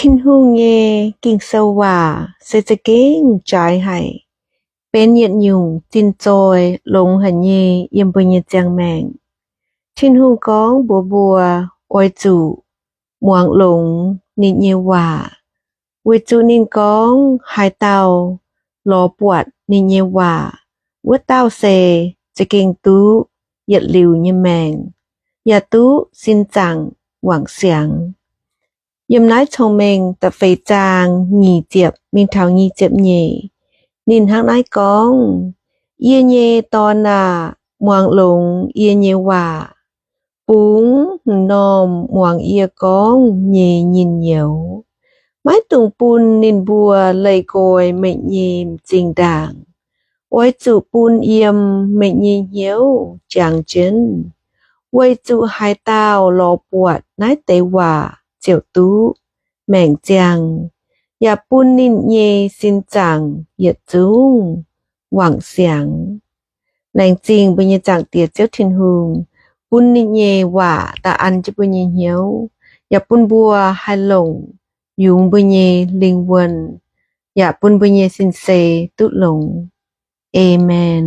Tin-Hungh nyei Ging-Sou waac se za'gengh jaaix haic, benx yietc nyungc zinh zoih longx haic nyei yiem mbuo nyei ziangh maengc. Tin-Hungh gorngv mbuox mbuo oix zuqc muangx longx ninh nyei waac, weic zuqc ninh gorngv haaix dauh lorz buatc ninh nyei waac, wuov dauh se za'gengh duqv yietc liuz nyei maengc, yaac duqv sin zaangc wangc siangx. Yiem naaiv Cong-Mengh da'feix zaang nyic ziepc mingh taux nyic ziepc nyeic, ninh hnangv naaiv gorngv, Yie nyei dorn aah! Muangx longx yie nyei waac. Bungx hmz normh muangx yie gorngv nyei nyinh nyouz. Maiv dungx bun ninh mbuo leih nqoi meih nyei m'zing ndaangc. Oix zuqc bun yiem meih nyei hnyouv jangx jienv, weic zuqc haaix dauh lorz buatc naaiv deix waac ziouc duqv maengc ziangh, yaac bun ninh nyei sin zaangc yietc zungv wangc siangx. Laengz zingh mbuo nyei Zaangc Diex Ziouv Tin-Hungh, bun ninh nyei waac daaih an jienv mbuo nyei hnyouv, yaac bun mbuo haih longc yungz mbuo nyei lingh wuonh, yaac bun mbuo nyei sin-sei duqv longx. Aamen.